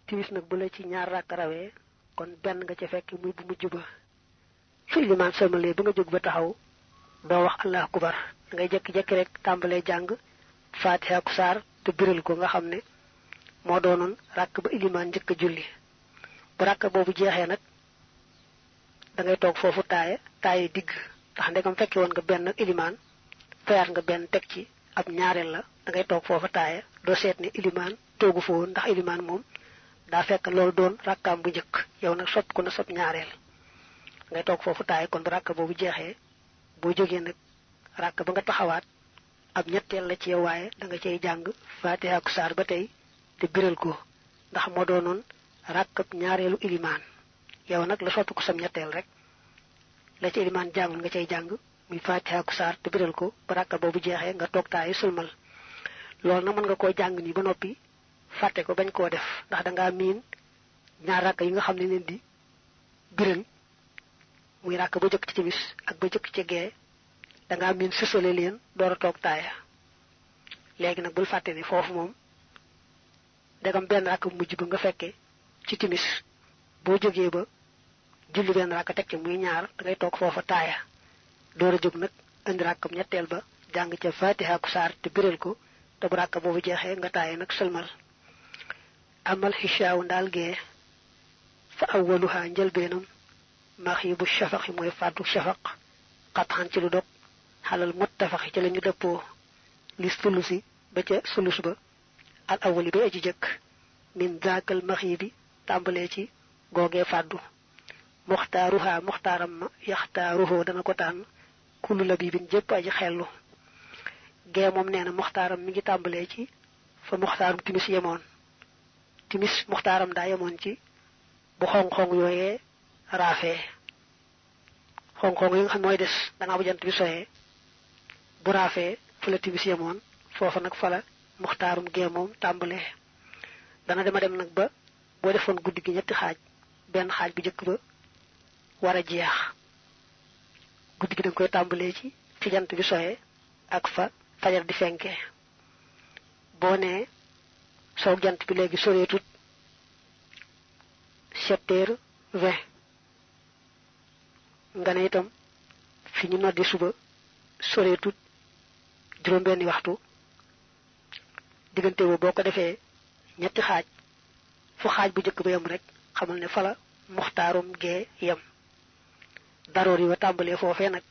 timis nag bu la ci ñaar rakk rawee kon benn nga ca fekk muy bu mujj ba su ilimaan sëlmalee ba nga jóg ba taxaw doo wax allahu akbar da ngay jekki-jekki rek tàmbalee jàng fatiha ak saar te biral ko nga xam ne moo doonoon rakk ba ilimaan njëkk a julli bu rakk boobu jeexee nag da ngay toog foofu taaye digg ndax ndegam fekke woon nga benn ak ilimaan fayaat nga benn teg ci ab ñaareel la da ngay toog foofu taaye doo seet ne ilimaan toogu fa woon ndax ilimaan moom daa fekk loolu doon rakkaam bu njëkk yow nag sopp ko na sopp ñaareel ngay toog foofu taaye kon bu rakk boobu jeexee boo jógee nag rakk ba nga taxawaat ab ñetteel la ci yow waaye da nga cay jàng fatiha ak saar ba tey te biral ko ndax moo doonoon rakkab ñaareelu ilimaan yow nag la sopp ko sam ñetteel rek la ci ilimaan jàngul nga cay jàng muy fatiha ak saar te biral ko ba rakk boobu jeexee nga toog taaye sulmal loolu nag mën nga koo jàng nii ba noppi fàtte ko bañ koo def ndax dangaa miin ñaar rakk yi nga xam ne leen di biral muy rakk ba jëkk ci timis ak ba jëkk ci gee dangaa miin sësale leen door a toog taaya léegi nag bul fàtte ni foofu moom dagam benn rakk bu mujj ba nga fekke ci timis boo jógee ba julli benn rakk teg ci muy ñaar da ngay toog foofa taaya door a jóg nag indi rakkam ñetteel ba jàng ca fatiha ak saar te biral ko te bu rakk boobu jeexee nga taaya nag sëlmal amal xishaaw ndaal gee fa awwaluha njëlbeenam maxibu shafaqi mooy fàddu shafaq xatxan ci lu dog xalal muttafaxi ci lañu dëppoo li sulusi ba ca sulus ba al awwali bi aji jëkk min zaakal maxibi tàmbalee ci googee fàddu muxtaaruha muxtaaram ma yaxtaaruhoo dana ko tànn kullu labibin jëpp aji xellu gee moom nee na muxtaaram mi ngi tàmbalee ci fa muxtaarum timis yemoon timis muxtaaram daa yemoon ci bu xong-xong yooyee raafee xong-xong yi nga xam mooy des dangaa bu jant bi soyee bu raafee fa la timis yemoon foofa nag fa la muxtaarum gee moom tàmbalee dana dem nag ba boo defoon guddi gi ñetti xaaj benn xaaj bu njëkk ba war a jeex guddi gi da nga koy tàmbalee ci fi jant bi soyee ak fa fajar di fenkee boo nee soog jant bi léegi soreetut 7h20 nga ne itam fi ñu noddi suba soreetut juróom-benni waxtu diggante boobu boo ko defee ñetti xaaj fu xaaj bu njëkk ba yem rek xamal ne fa la muxtaarum gee yem daroor yi wa tàmbalee foofee nag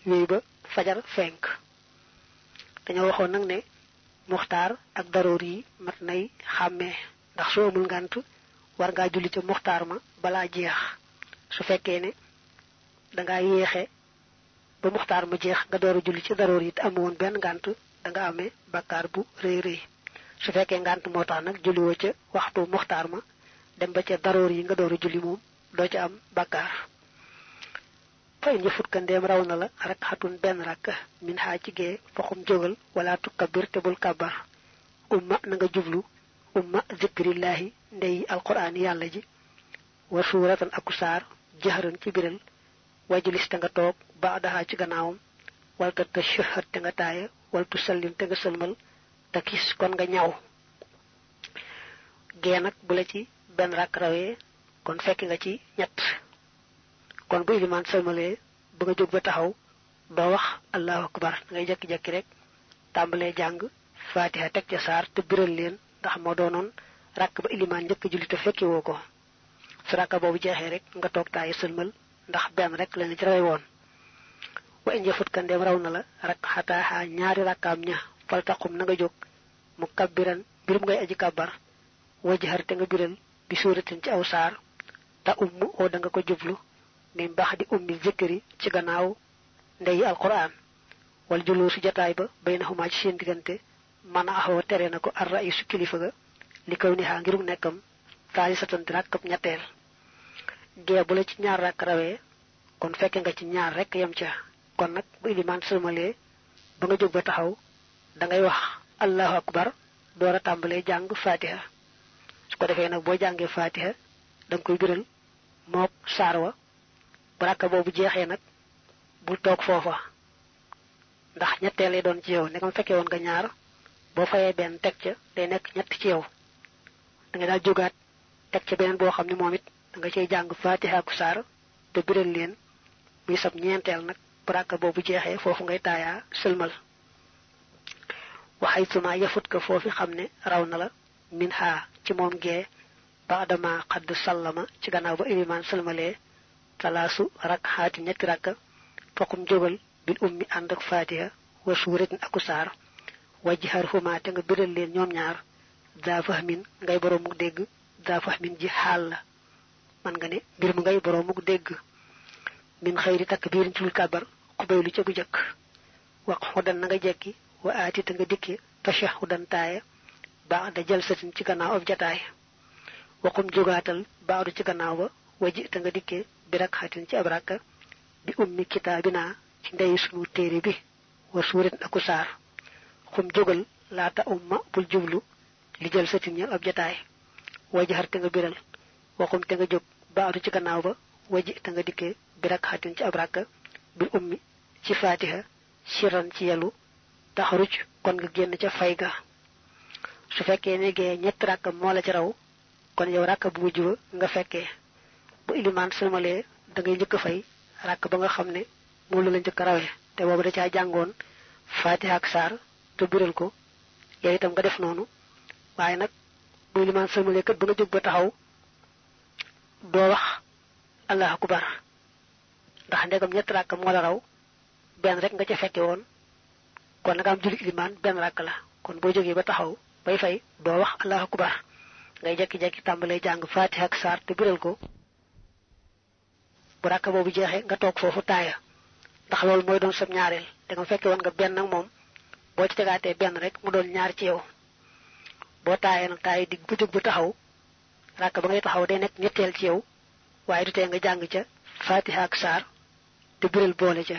yooyu ba fajar fenk dañoo waxoon nag ne muxtaar ak daroor yi mat nay xàmmee ndax soo amul ngànt war ngaa julli ca muxtaar ma balaa jeex su fekkee ne dangaa yéexe ba muxtaar ma jeex nga door a julli ci daroor yi te amoon benn ngànt danga amee bakkaar bu rëy rëy su fekkee ngànt moo tax nag julliwoo ca waxtu muxtaar ma dem ba ca daroor yi nga door a julli moom doo ca am bakkaar fa in jëfut ka ndeem raw na la rek xatun benn rakk min xaa ci gee faxum jógal wala tukkabir te bul kabar umma na nga jublu umma zikrillaahi ndey alquraan yàlla ji wa suuratan aku saar jaxaran ci biral wajlis te nga toog baadaha ci gannaawam walta tashahhad te nga taaya waltu sallim te nga sëlmal te kis kon nga ñaw gee nag bu la ci benn rakk rawee kon fekk nga ci ñett kon bu ilimaan sëlmalee ba nga jóg ba taxaw doo wax allahu akbar ngay jekki-jekki rek tàmbalee jàng fatiha teg ca saar te biral leen ndax moo doonoon rakk ba ilimaan njëkk julli te fekki woo ko su rakk boobu jeexee rek nga toog taayi sëlmal ndax benn rek lañu ci rawee woon wa in jëfut ka ndeem raw na la rakk xataaxaa ñaari rakkaam ña fal taqum na nga jóg mu kabbiran mbirum ngay aji kabbar wajhar te nga biral bi suuratin ci aw saar te ummu oo da nga ko jublu min baax di ummi zikri ci gannaaw ndeyi alquran wal juluusu jataay ba baynahuma ci seen diggante man a axoo tere na ko ar raisu kilifa ga li kaw ni xaa ngirum nekkam taali satanti rakkab ñetteel gee bu la ci ñaar rakk rawee kon fekke nga ci ñaar rek yem ca kon nag bu ilimaan sëlmalee ba nga jóg ba taxaw da ngay wax allahu akbar door a tàmbalee jàng fatiha su ko defee nag boo jàngee fatiha da nga koy biral mook saar wa bu rakk boobu jeexee nag bul toog foofa ndax ñetteel lay doon ci yow ne ko fekkee woon nga ñaar boo fayee benn teg ca day nekk ñett ci yow da nga daal jógaat tek ci benen bo xamni momit da nga cey jang fatiha ku sar te biral leen muy sab ñentel nak baraka bobu jeexé fofu ngay taaya selmal waxaytuma yafut ka fofu xamne raw na la min ha ci mom ge baadama qad sallama ci gannaaw ba iliman selmalé talaasu rak'ati ñetti rakka fokum jogal bil ummi and ak fatiha wa suratin akusar wajharhuma te nga biral leen ñom ñaar da fahmin ngay borom mu dégg da fahmin ji xal man nga ne bir mu ngay borom mu dégg min khayri takbirin ci kabar kubaylu ci bu jëk wax xodan nga jekki wa aati te nga dikke tashahudan taaya ba'da jalsatin ci gannaaw ab jataay waxum jogatal ba'du ci gannaaw ba waji te nga dikke bi rakhatin ci abraka bi ummi kitabina ci ndey sunu téré bi wa surat akusar xum jogal laata umma bul jublu li jalsatin ñal ab jataay wajhar te nga biral waxum te nga jog ba'du ci gannaaw ba waji te nga dikke bi rakhatin ci abraka bi ummi ci fatiha siran ci yalu taxaruj kon nga genn ca fay ga su fekkee ne gee ñett rakka moo la ci raw kon yow rakka bu mujj ba nga fekkee bu iliman sëlmalee da ngay njëkk fay rakk ba nga xam ne moom la njëkk rawee te boobu da caa jàngoon fatiha ak saar te biral ko yow itam nga def noonu waaye nag bu iliman sëlmalee kat ba nga jóg ba taxaw doo wax allahu akbar ndax ndegam ñett rakka moo la raw benn rek nga ca fekke woon kon nga am julli iliman benn rakk la kon boo jógee ba taxaw bay fay doo wax allahu akbar ngay jekki-jekki tàmbalee jàng fatiha ak saar te biral ko bu rakk boobu jeexee nga toog foofu taaya ndax loolu mooy doon sab ñaareel te nga fekke woon nga benn nag moom boo ci tegaatee benn rek mu doon ñaar ci yow boo taayee nag taaya dig bu jóg ba taxaw rakk ba ngay taxaw day nekk ñetteel ci yow waaye du tee nga jàng ca fatiha ak saar te biral boole ca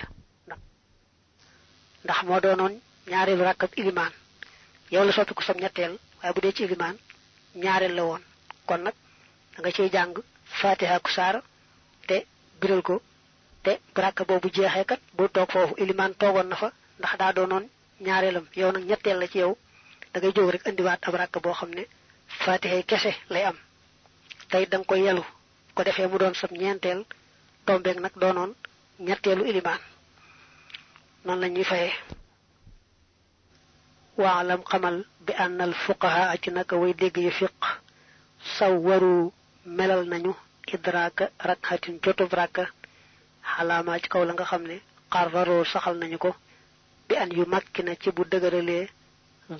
ndax moo doonoon ñaareelu rakk ak iliman yow la soppi ko sam ñetteel waaye bu dee ci iliman ñaareel la woon kon nag da nga ciy jàng fatiha ak saar te biral ko te rakk boobu jeexee kat bu toog foofu iliman toogoon na fa ndax daa doonoon ñaareelam yow nag ñetteel la ci yow da ngay jóg rek indiwaat ab rakk boo xam ne fatiha kese lay am tey da nga koy yelu ko defee mu doon sam ñeenteel tombeeg nag doonoon ñetteelu iliman noonu la ñuy fayee waalam xamal bi ànnal fuqaha ci naka way dégg yu fiq saw waru melal nañu idraaka rakhatin jotub rakka xalaamaa ci kaw la nga xam ne xarraroo saxal nañu ko bi an yu makki na ci bu dëgëralee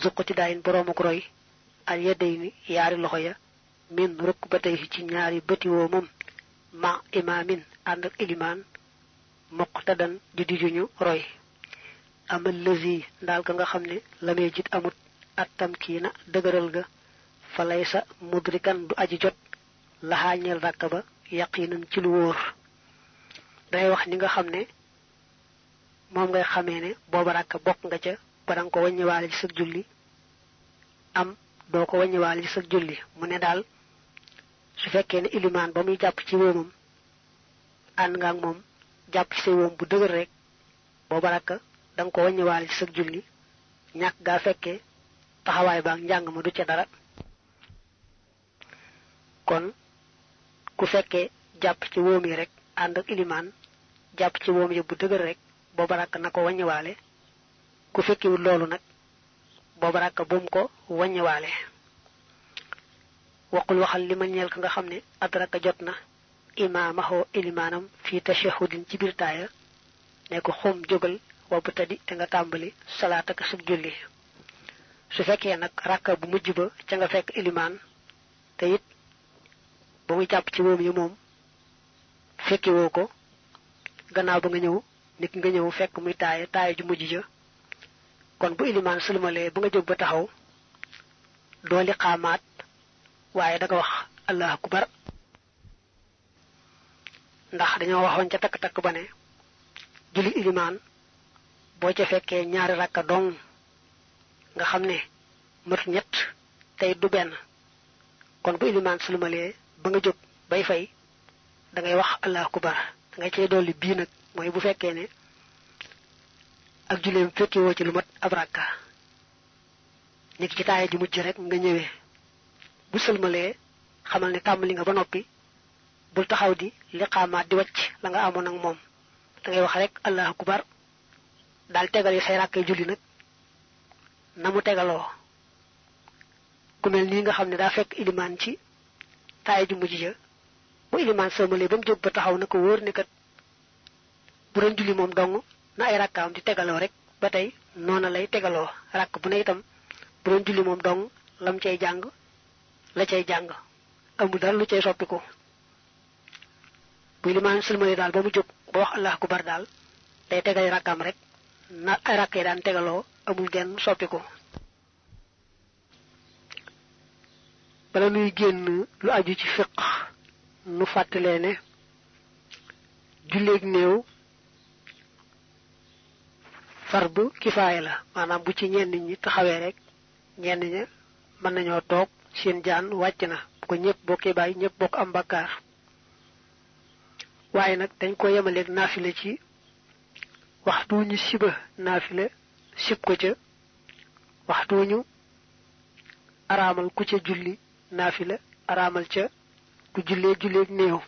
zuqti daayin boroomuk roy al yedday ni yaari loxo ya min rukk ba tey ci ñaari bëti woo moom ma imaamin ànd ak ilimaan muqtadan di dijuñu roy amal lazi ndaal ka nga xam ne la may jit amut attam kii na dëgëral ga fa lay sa mudrikan du aji jot laxaañeel ràkk ba yaqinan ci lu wóor day wax ni nga xam ne moom ngay xamee ne booba ràkk bokk nga ca ba danga ko wàññiwaale ci sa julli am doo ko wàññiwaale ci sa julli mu ne daal su fekkee ne ilimaan ba muy jàpp ci wóomam ànd nga ak moom jàpp ci sa wóom bu dëgër rek booba ràkk danga ko wàññiwaale ci sa julli ñàkk gaa fekkee taxawaay baak njàng ma du ca dara kon ku fekkee jàpp ci wóom yi rek ànd ak ilimaan jàpp ci wóom yi bu dëgër rek booba ràkk na ko wàññiwaale ku fekkiwul loolu nag booba ràkk bum ko wàññiwaale waqul waxal li ma ñeel ka nga xam ne adraka jot na imaamaxoo ilimaanam fii tashahudin ci biir taaya ne ko xum jógal wabu tadi te nga tàmbali salaataka sug julli su fekkee nag ràkka bu mujj ba ca nga fekk ilimaan te it ba muy jàpp ci wóom yi moom fekkiwoo ko gannaaw ba nga ñëw nit nga ñëw fekk muy taaya ju mujj ja kon bu ilimaan sëlmalee ba nga jóg ba taxaw doo li xaamaat waaye da nga wax allahu akbar ndax dañoo waxoon ca takk-takk ba ne julli ilimaan boo ca fekkee ñaari rakka dong nga xam ne matu ñett tey du benn kon bu ilimaan sëlmalee ba nga jóg bay fay da ngay wax allahu akbar da ngay cey dolli bii nag mooy bu fekkee ne ak julleem fekki woo ci lu mat ab rakka nit ci taaya ji mujj rek nga ñëwee bu sëlmalee xamal ne tàmbali nga ba noppi bul taxaw di liqaamaat di wacc la nga amoon ak moom da ngay wax rek allahu akbar daal tegal yi say rakkay julli nag na mu tegaloo ku mel nii nga xam ne daa fekk ilimaan ci taay ju mujj ja bu ilimaan sëlmalee ba mu jóg ba taxaw na ko wóor ne kat bu doon julli moom dong na ay rakkaam di tegaloo rek ba tey noona lay tegaloo rakk bu ne itam bu doon julli moom dong lam cay jàng la cay jàng amul dara lu cay soppiku bu ilimaan sëlmalee daal ba mu jóg ba wax allahu akbar daal day tegal rakkaam rek na ay rakk yi daan tegaloo amul genn soppiku bala nuy génn lu aju ci fiq nu fàttalee ne julleeg néew fardu kifaaya la maanaam bu ci ñenn ñi taxawee rek ñenn ña mën nañoo toog seen jaan wàcc na bu ko ñëpp bokkee bàyyi ñëpp bokk am bakkaar waaye nag dañ ko yemaleeg naafile ci waxtu ñu siba naafile sib ko ca waxtu ñu araamal ku ca julli naafile araamal ca ku julleeg néew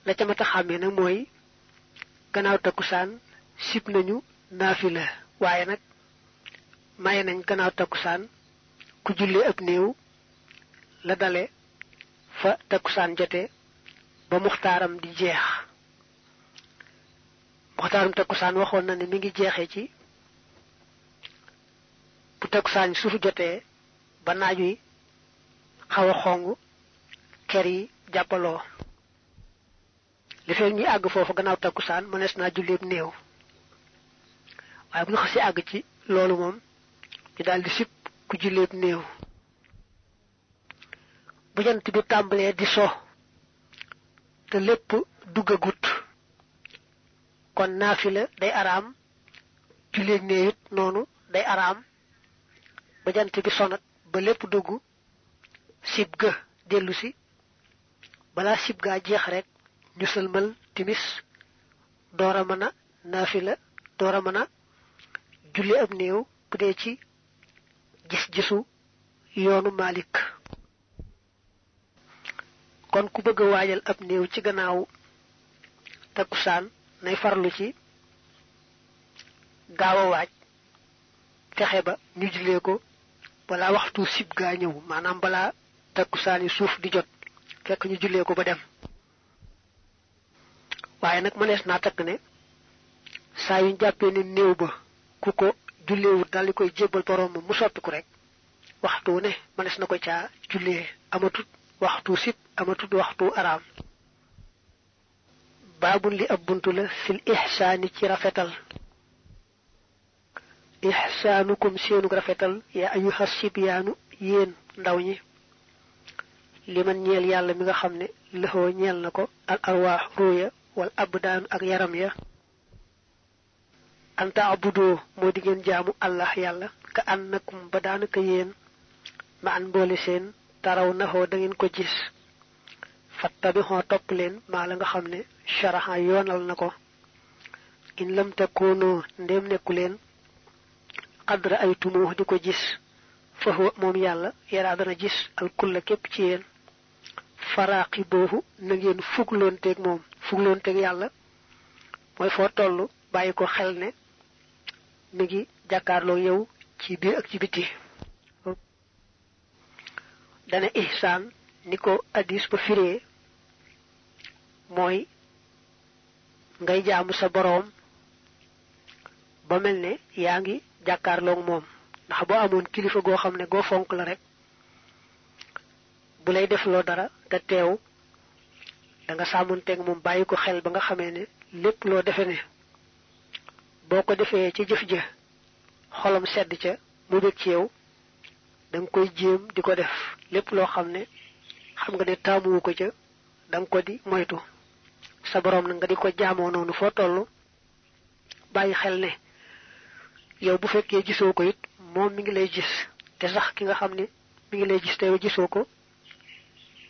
la ca mata xàmmee nag mooy gannaaw takkusaan sib nañu naafila waaye nag maye nañ gannaaw takkusaan ku jullee ab néew la dale fa takkusaan jote ba muxtaaram di jeex muxtaaram takkusaan waxoon na ne mi ngi jeexee ci bu takkusaan suuf jotee ba naaj wi xaw a xong ker yi jàppaloo li fekk ñi àgg foofu gannaaw takkusaan mënees naa julleeb néew waaye bu ñu xasee àgg ci loolu moom ñu daal di sib ku julleeb néew bu jant bi tàmbalee di so te lépp duggagut kon naafila day araam julleeg néew it noonu day araam ba jant bi sonat ba lépp dugg sib ga dellu si balaa sib gaa jeex rek ñu sëlmal timis door a mën a naafila door a mën a julli ab néew bu dee ci gis-gisu yoonu Malik kon ku bëgg a waajal ab néew ci gannaaw takkusaan nay farlu ci gaaw a waaj fexe ba ñu jullee ko balaa waxtu sib gaa ñëw maanaam balaa takkusaan yi suuf di jot fekk ñu jullee ko ba dem waaye nag mënees naa takk ne saa yuñ jàppee ne néew ba ku ko julleewut daal di koy jébbal borom mu soppiku rek waxtu ne mënees na ko caa jullee amatut waxtu sib amatut waxtu araam baabun li ab buntu la fil ihsaani ci rafetal ihsaanukum seenug rafetal yaa ayyuha sibyaanu yéen ndaw ñi liman ñeel yàlla mi nga xam ne lëxoo ñeel na ko al arwaax ruuya wal abdaan ak yaram ya anta abudoo moo di ngeen jaamu allah yàlla ka annakum ba daanaka yéen ma an boole seen taraw naxoo da ngeen ko gis fattabixoo topp leen maa la nga xam ne sharaxa yoonal na ko in lam takoonoo ndéem nekku leen xadra ay tumoo di ko gis fa huwa moom yàlla yaraa dana gis al kulla képp ci yéen faraaqi boobu na ngeen fugloonteeg moom fugloonteeg yàlla mooy foo toll bàyyi ko xel ne mi ngi jàkkaarloo yow ci biir ak ci biti dana ihsaan ni ko addis ba firee mooy ngay jaamu sa boroom ba mel ne yaa ngi jàkkaarloog moom ndax boo amoon kilifa goo xam ne goo fonk la rek bu lay def loo dara te teew da nga sàmmonteeg moom bàyyi ko xel ba nga xamee ne lépp loo defe ne boo ko defee ci jëf ja xolam sedd ca mu bég ci yow da nga koy jéem di ko def lépp loo xam ne xam nga ne taamuwu ko ca da nga ko di moytu sa boroom na nga di ko jaamoo noonu foo toll bàyyi xel ne yow bu fekkee gisoo ko it moom mi ngi lay gis te sax ki nga xam ne mi ngi lay gis te yow gisoo ko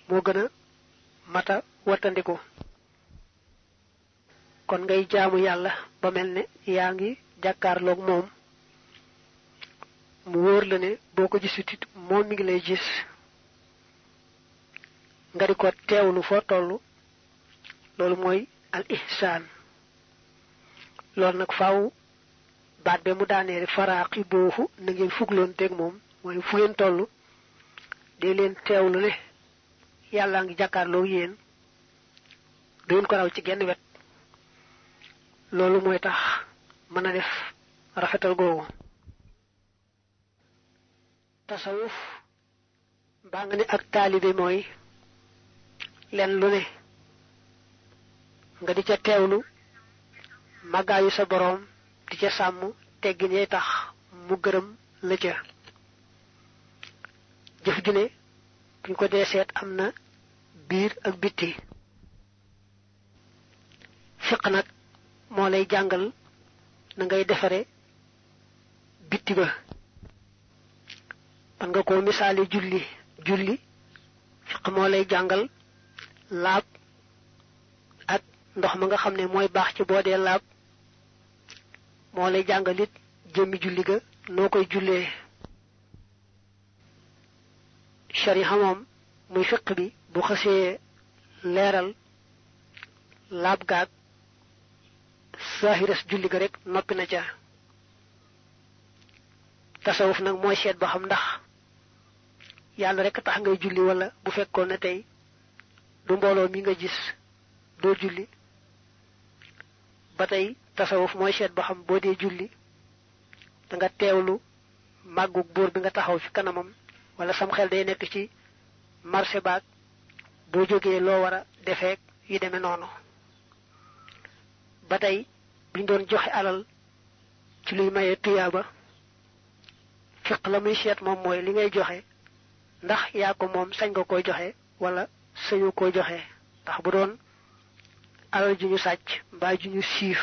moo gën a mata wattandiku kon ngay jaamu yàlla ba mel ne yaa ngi jàkkaarloog moom mu wóor la ne boo ko gisut it moom mi ngi lay gis nga di ko teewlu foo tollu loolu mooy al ihsaan loolu nag faaw baat be mu daaneeri faraaqibuuhu na ngeen fugloon teeg moom mooy fu ngeen toll dee leen teewlu ne yàlla ngi jàkkaarloo yéen doon ko raw ci genn wet loolu mooy tax mën a def rafetal googu tasawuf mbaa nga ne ak taalibe mooy leen lu ne nga di ca teewlu màggaayu sa boroom di ca sàmm teggin yay tax mu gërëm la ca jëf ju ne buñ ko dee seet am na biir ak bitti fiq nag moo lay jàngal na ngay defare bitti ba man nga ko misaale julli fiq moo lay jàngal laab ak ndox ma nga xam ne mooy baax ci boo dee laab moo lay jàngal it jëmmi julli ga noo koy jullee shariha moom muy fiq bi bu xësee leeral laab gaag saahiras julli ga rek noppi na ca tasawuf nag mooy seet ba xam ndax yàlla rek tax ngay julli wala bu fekkoon ne tey du mbooloo mi nga gis doo julli ba tey tasawuf mooy seet ba xam boo dee julli da nga teewlu màggug buur bi nga taxaw fi kanamam wala sam xel day nekk ci marché baag boo jógee loo war a defeek yu demee noonu ba tey biñ doon joxe alal ci luy maye tuyaaba fiq la muy seet moom mooy li ngay joxe ndax yaa ko moom sañ nga koy joxe wala sañu koy joxe ndax bu doon alal ju ñu sàcc mbaa ju ñu siif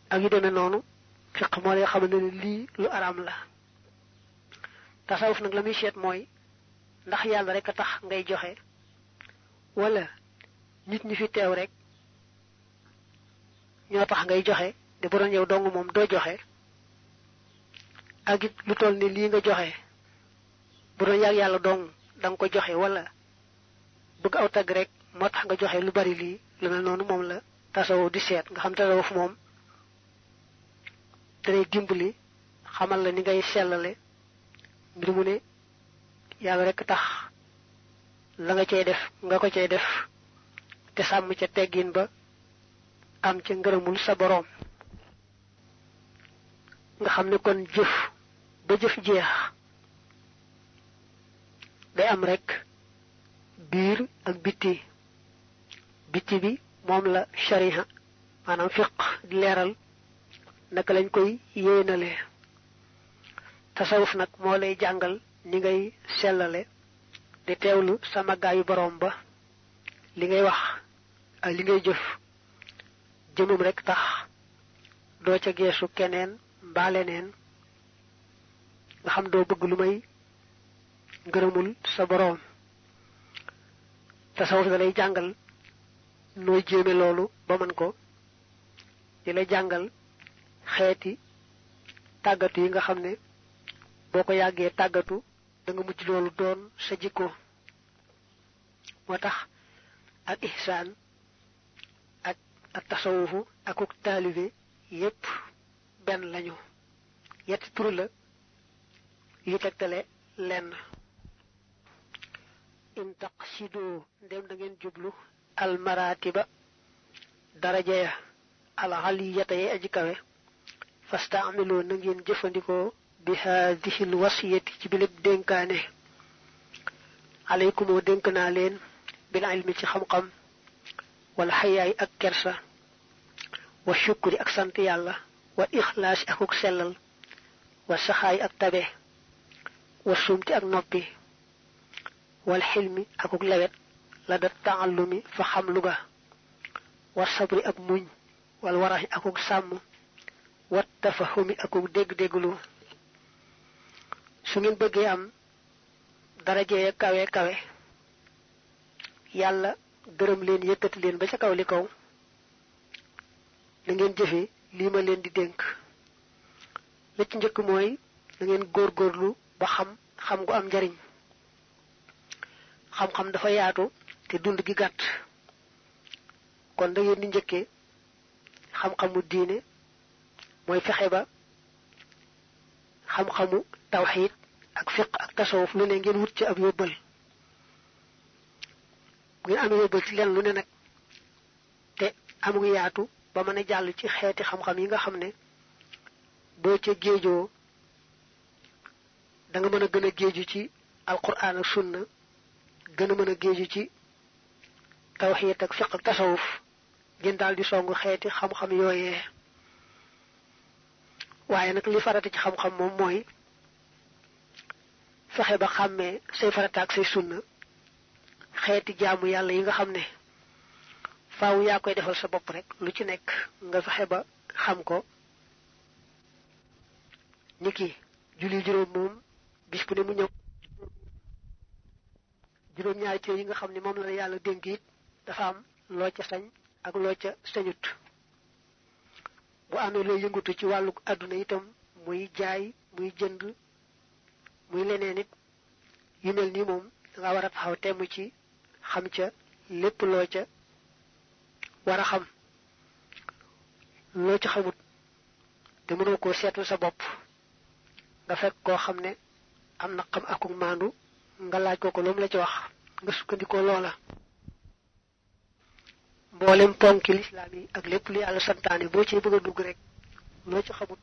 ak yu demee noonu fiq moo lay xamal ne lii lu araam la tasawuf nag la muy seet mooy ndax yàlla rek a tax ngay joxe wala nit ñi fi teew rek ñoo tax ngay joxe de bu doon yow dong moom doo joxe ak it lu toll ni lii nga joxe bu doon yàgg yàlla dong da nga ko joxe wala bëgg aw tagg rek moo tax nga joxe lu bari lii lu mel noonu moom la tasawuf di seet nga xam tasawuf moom danay dimbali xamal la ni ngay sellale mbir mu ne yàlla rek tax la nga cey def nga ko cey def te sàmm ca teggin ba am ca ngërëmul sa boroom nga xam ne kon jëf ba jëf jeex day am rek biir ak bitti bi moom la shariha maanaam fiq di leeral naka lañ koy yéenale tasawuf nag moo lay jàngal ni ngay sellale di teewlu sa màggaayu boroom ba li ngay wax ak li ngay jëf jëmum rek tax doo ca geesu keneen mbaa leneen nga xam doo bëgg lu may ngërëmul sa boroom tasawuf da lay jàngal nooy jéeme loolu ba mën ko di la jàngal xeeti tàggatu yi nga xam ne boo ko yàggee tàggatu da nga mujj loolu doon sa jikko moo tax ak ihsaan ak tasawufu akuk taalibe yépp benn lañu yetti tur la yu tegtale lenn in taqsidu ndem da ngeen jublu almaratiba daraja ya alxaliyata yi aji kawe fastaamiloo na ngeen jëfandikoo bi haadihi l wasiyati ci bilib dénkaane aleykumoo dénk naa leen bil ilmi ci xam-xam wala xayaay ak kersa wa shukri ak sant yàlla wa ixlaasi akuk sellal wa saxaay ak tabe wa sumti ak noppi wal xilmi akuk lewet la da taallumi fa xam luga wa sabri ak muñ wal waraxi akuk sàmm wa tafahumi akuk dégg-dégglu su ngeen bëggee am darajee kawe kawe yàlla gërëm leen yëkkati leen ba ca kaw li kaw na ngeen jëfe lii ma leen di dénk la ci njëkk mooy na ngeen góorgóorlu ba xam gu am njariñ xam-xam dafa yaatu te dund gi gàtt kon da ngeen di njëkkee xam-xamu diine mooy fexe ba xam-xamu tawxiid ak fiq ak tasawuf lu ne ngeen wut ci ab yóbbal bu ngeen amee yóbbal ci leen lu ne nag te amu yaatu ba mën a jàll ci xeeti xam-xam yi nga xam ne boo ca géejoo da nga mën a gën a géeju ci alquran ak sunna gën a mën a géeju ci tawxiid ak fiq ak tasawuf ngeen daal di songu xeeti xam-xam yooyee waaye nag li farata ci xam-xam moom mooy fexe ba xàmmee say farata ak say sunna xeeti jaamu yàlla yi nga xam ne faaw yaa koy defal sa bopp rek lu ci nekk nga fexe ba xam ko niki julli juróom moom bis bu ne mu ñëw juróom-ñaari cër yi nga xam ne moom la yàlla dénk it dafa am loo ca sañ ak loo ca sañut bu amee loo yëngatu ci wàllu àdduna itam muy jaay muy jënd muy leneen it yu mel nii moom danga war a taxaw temm ci xam ca lépp loo ca war a xam loo ca xamut te mënoo koo seetal sa bopp nga fekk koo xam ne am na xam akuk maandu nga laaj ko lu mu la ci wax nga sukkandikoo loola mboolem ponki lislaam yi ak lépp lu yàlla santaane boo ci bëgg a dugg rek loo ci xamut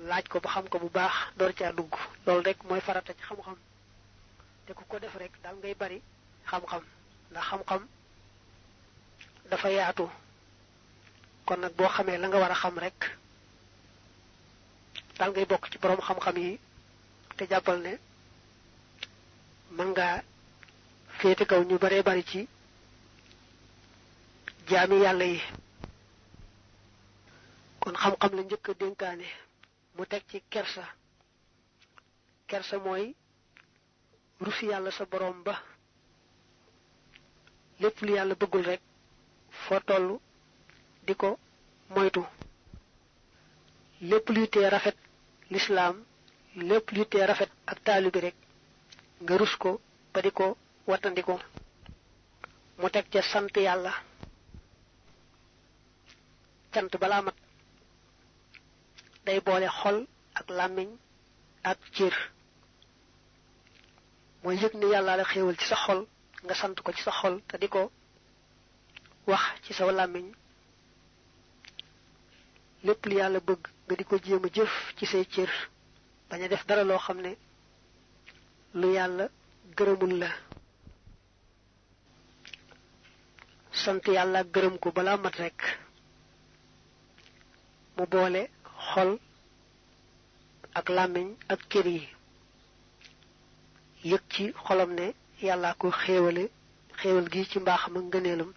laaj ko ba xam ko bu baax door caa dugg loolu rek mooy farata ci xam-xam te ku ko def rek daal ngay bari xam-xam ndax xam-xam dafa yaatu kon nag boo xamee la nga war a xam rek daal ngay bokk ci borom xam-xam yi te jàppal ne mën ngaa féete kaw ñu baree bari ci jaami yàlla yi kon xam-xam la njëkk a dénkaane mu teg ci kersa mooy rusi yàlla sa borom ba lépp lu yàlla bëggul rek foo toll di ko moytu lépp luy tee rafet lislaam lépp luy tee rafet ak taalibi rek nga rus ko ba di ko wattandiko mu teg ca sant yàlla cant balaa mat day boole xol ak làmmiñ ak cër mooy yëg ni yàlla la xéewal ci sa xol nga sant ko ci sa xol te di ko wax ci sa làmmiñ lépp li yàlla bëgg nga di ko jéem a jëf ci say cër bañ a def dara loo xam ne lu yàlla gërëmul la sant yàlla gërëm ko balaa mat rekk mu boole xol ak làmmiñ ak cër yi yëg ci xolam ne yàllaa ko xéewal gi ci mbaaxam ak ngëneelam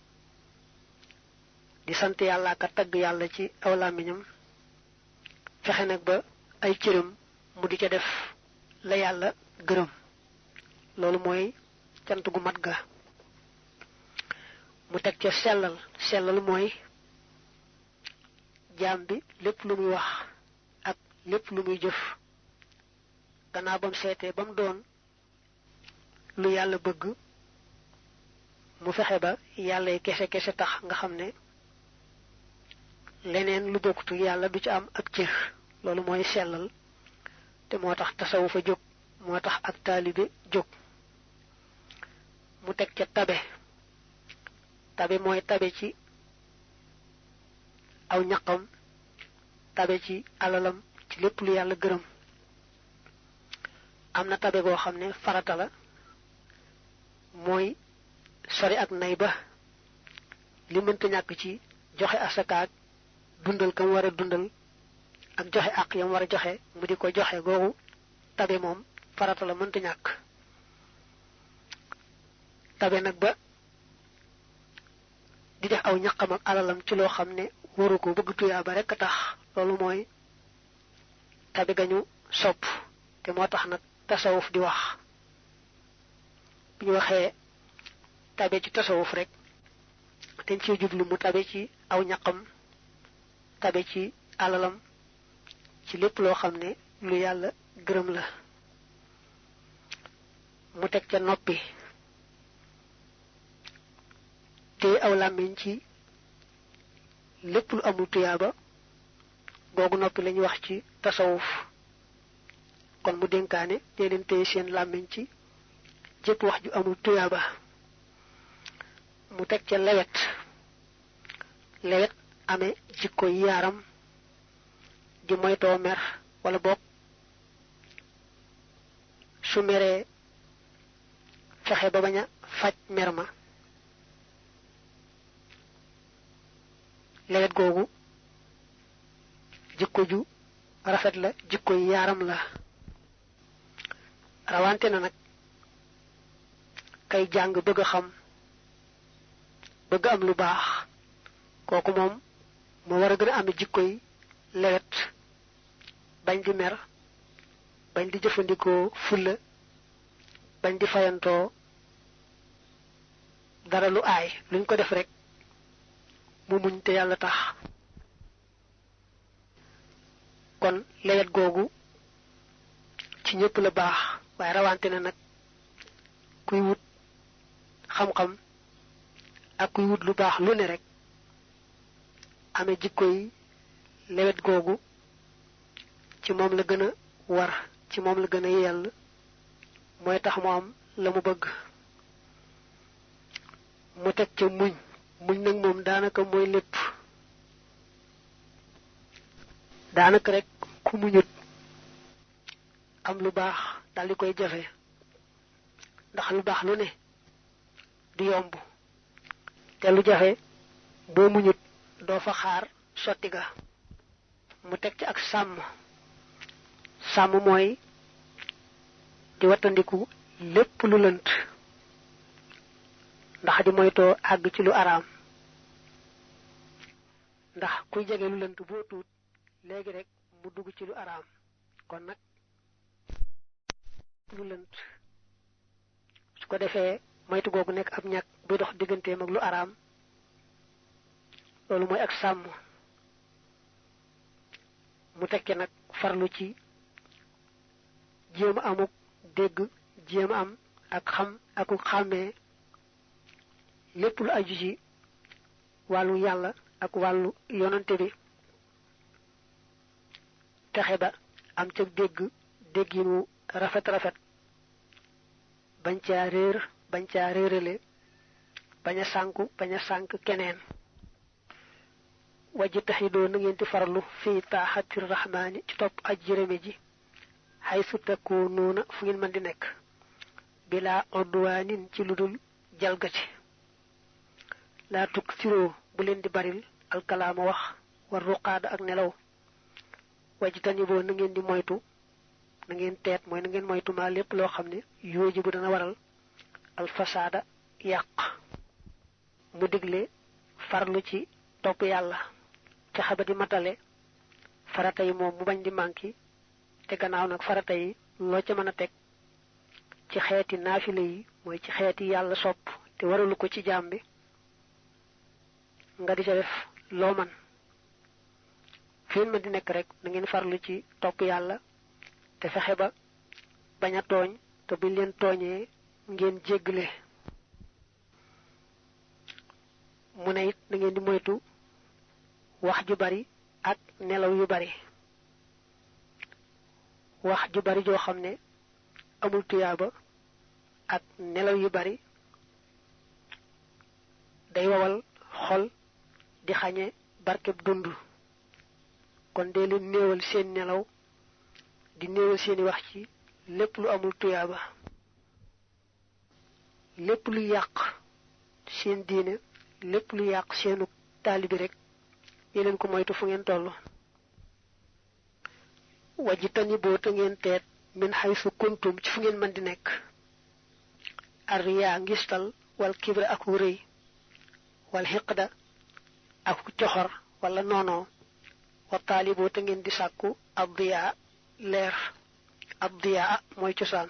di sant yàllaa ka tagg yàlla ci aw làmmiñam fexe nag ba ay cëram mu di ca def la yàlla gërëm loolu mooy cant gu mat ga mu teg ca sellal mooy jaam bi lépp lu muy wax ak lépp lu muy jëf gannaaw bam seetee ba mu doon lu yàlla bëgg mu fexe ba yàlla kese tax nga xam ne leneen lu bokkutu yàlla du ci am ak cër loolu mooy sellal te moo tax tasawuf a jóg moo tax ak taalibe jóg mu teg ca tabe mooy tabe ci aw ñaqam tabe ci alalam ci lépp lu yàlla gërëm am na tabe goo xam ne farata la mooy sori ak nay ba li mënta ñàkk ci joxe asakaak dundal kam war a dundal ak joxe àq yam war a joxe mu di ko joxe googu tabe moom farata la mënta ñàkk tabe nag ba di def aw ñaqam ak alalam ci loo xam ne waru ko bëgg tuyaa ba rekk tax loolu mooy tabe gañu sopp te moo tax nag tasawuf di wax bu ñu waxee tabe ci tasawuf rek dañ ci jublu mu tabe ci aw ñaqam tabe ci alalam ci lépp loo xam ne lu yàlla gërëm la mu tek ca noppi te aw làmmiñ ci lépp lu amul tuyaaba googu noppi lañu wax ci tasawuf kon mu dénkaane dee leen téye seen làmmiñ ci jëpp wax ju amul tuyaaba mu teg ca lewet amee jikko yaaram di moytoo mer wala boog su meree fexe ba bañ a faj mer ma lewet googu jikko ju rafet la jikko yaaram la rawante na nag kay jàng bëgg xam bëgg am lu baax kooku moom mu war a gën a ame jikko yi lewet bañ di mer bañ di jëfandikoo fulla bañ di fayantoo dara lu aay luñ ko def rek mu muñ te yàlla tax kon lewet googu ci ñëpp la baax waaye rawante na nag kuy wut xam-xam ak kuy wut lu baax lu ne rek amee jikko yi lewet googu ci moom la gën a war ci moom la gën a yell mooy tax mu am la mu bëgg mu teg ca muñ nag moom daanaka mooy lépp daanaka rek ku muñut am lu baax daldi koy jafe ndax lu baax lu ne du yomb te lu jafe boo muñut doo fa xaar sotti ga mu teg ci ak sàmm mooy di wattandiku lépp lu lënt ndax di moytoo àgg ci lu araam ndax kuy jege lu lënt boo tuut léegi rek mu dugg ci lu araam kon nag lu lënt su ko defee moytu googu nekk ab ñàkk buy dox digganteem ak lu araam loolu mooy ak sàmm mu tekke nag farlu ci jéem a amuk dégg jéem a am ak xam ak xàmmee lépp lu aju ci wàllu yàlla ak wàllu yonante bi texe ba am ca dégginu rafet bañ caa réer bañ caa réerale bañ a sànk keneen wajji taxidoo na ngeen di farlu fii taaxatir rahmaani ci topp aj jërëme ji xay su takkoo noona fu ngeen mën di nekk bilaa odduwaanin ci lu dul jalgati laa tukk siroo bu leen di baril alkalaama wax war ruqaada ak nelaw wajji tani boo na ngeen di moytu na ngeen teet mooy na ngeen moytu maa lépp loo xam ne yooji bu dana waral alfasaada yàq mu digle farlu ci topp yàlla fexe ba di matale farata yi moom mu bañ di manki te gannaaw nag farata yi loo ca mën a teg ci xeeti naafile yi mooy ci xeeti yàlla sopp te waralu ko ci jaam bi nga di ca def loo man fiin ma di nekk rek na ngeen farlu ci topp yàlla te fexe ba bañ a tooñ te buñ leen tooñee ngeen jéggale mu ne it na ngeen di moytu wax ju bari ak nelaw yu bari wax ju bari joo xam ne amul tuyaaba ak nelaw yu bari day wawal xol di xañe barkeb dund kon dee leen néewal seen nelaw di néewal seeni wax ci lépp lu amul tuyaaba lépp lu yàq seen diine lépp lu yàq seenu taalibi rek yeneen ko moytu fu ngeen toll waji tani boo te ngeen teet min xaysu kuntum ci fu ngeen mën di nekk arriyaa ngistal wal kibra ak wu rëy wal xiqda ak coxor wala noonoo wa taaliboo te ngeen di sàkku abdiyaa leer abdiyaa mooy cosaan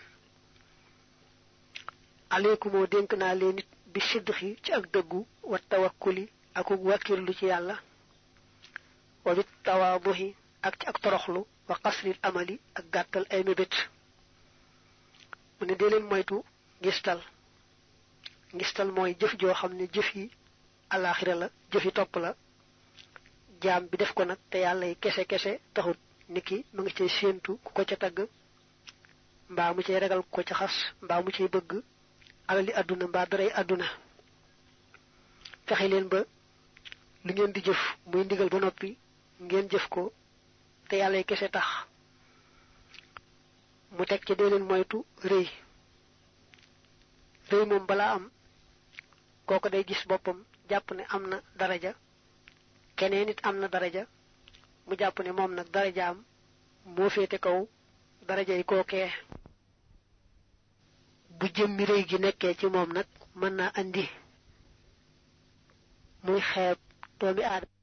aleykumoo dénk naa leen nit bi sidxi ci ak dëggu wa tawakkuli ak wàkkirlu ci yàlla wa bit tawaabuhi ak ci ak toroxlu wa qasril amali ak gàttal ay mébét mu ne dee leen moytu ngistal ngistal mooy jëf joo xam ne jëf yi alaxira la jëf yi topp la jaam bi def ko nag te yàlla yi kese kese taxut niki mu ngi cay séentu ku ko ca tagg mbaa mu cay ragal ku ko ca xas mbaa mu cay bëgg alali àdduna mbaa daray àdduna fexe leen ba li ngeen di jëf muy ndigal ba noppi ngeen jëf ko te yàlla yi kese tax mu teg ci dee leen moytu rëy rëy moom balaa am kooku day gis boppam jàpp ne am na daraja keneen nit am na daraja mu jàpp ne moom nag darajaam moo féete kaw daraja yi kookee bu jëmmi rëy gi nekkee ci moom nag mën naa andi muy xeeb doomi aadama